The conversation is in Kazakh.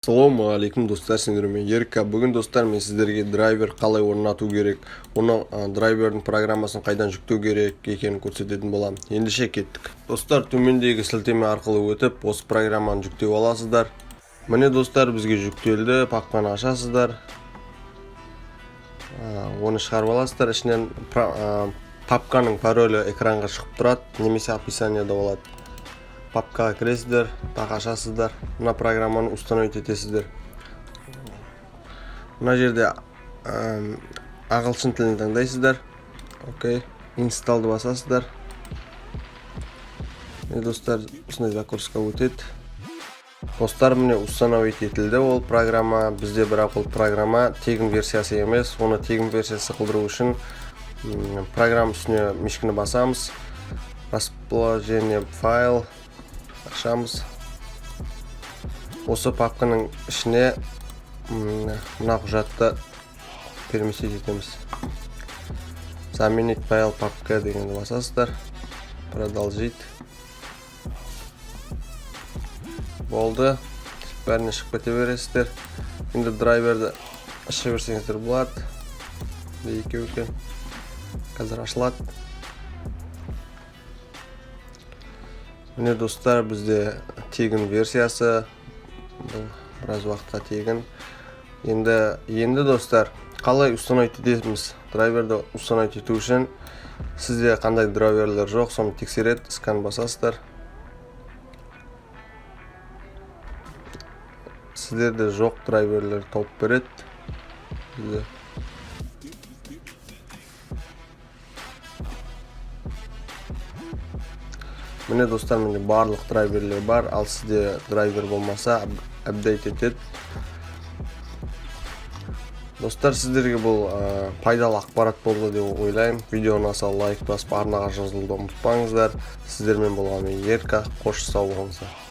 Ассалаумағалейкум, достар! Сендермен Ерка. Бүгін, достар, мен сіздерге драйвер қалай орнату керек, оны драйвердің программасын қайдан жүктеу керек екенін көрсететін боламын. Ендеше кеттік. Достар, төмендегі сілтеме арқылы өтіп, осы программаны жүктеп аласыздар. Міне, достар, бізге жүктелді. Папканы ашасыздар, оны шығарып аласыздар. Ішінен папканың паролі экранға шығып тұрады немесе описанияда болады. Папкаға кіресіздер, тағы ашасыздар, мына программаны установить етесіздер. Мына жерде ағылшын тілін таңдайсыздар. Окей, install ды басасыздар. Міне, достар, осындай загрузка өтеді. Достар, міне, установить етілді ол программа бізде. Бірақ ол программа тегін версиясы емес. Оны тегін версиясы қылдыру үшін программа үстіне мышканы басамыз, расположение файл ашамыз. Осы папканың ішіне мына құжатты переместить етеміз. Заменить файл папка дегенді басасыздар, продолжить. Болды, бәріне шығып кете бересіздер. Енді драйверді аша берсеңіздер болады. Екеу екен, қазір ашылады. Міне, достар, бізде тегін версиясы, бұл біраз уақытқа тегін. Енді, достар, қалай установить етеміз? Драйверді установить ету үшін сізде қандай драйверлер жоқ, соны тексереді. Скан басасыздар, сіздерде жоқ драйверлер тауып береді бізде. Міне, достар, менде барлық драйверлер бар. Ал сізде драйвер болмаса, апдейт етеді. Достар, сіздерге бұл пайдалы ақпарат болды деп ойлаймын. Видео ұнаса, лайк басып, арнаға жазылуды ұмытпаңыздар. Сіздермен болған мен, Ерка. Қош, сау болыңыздар.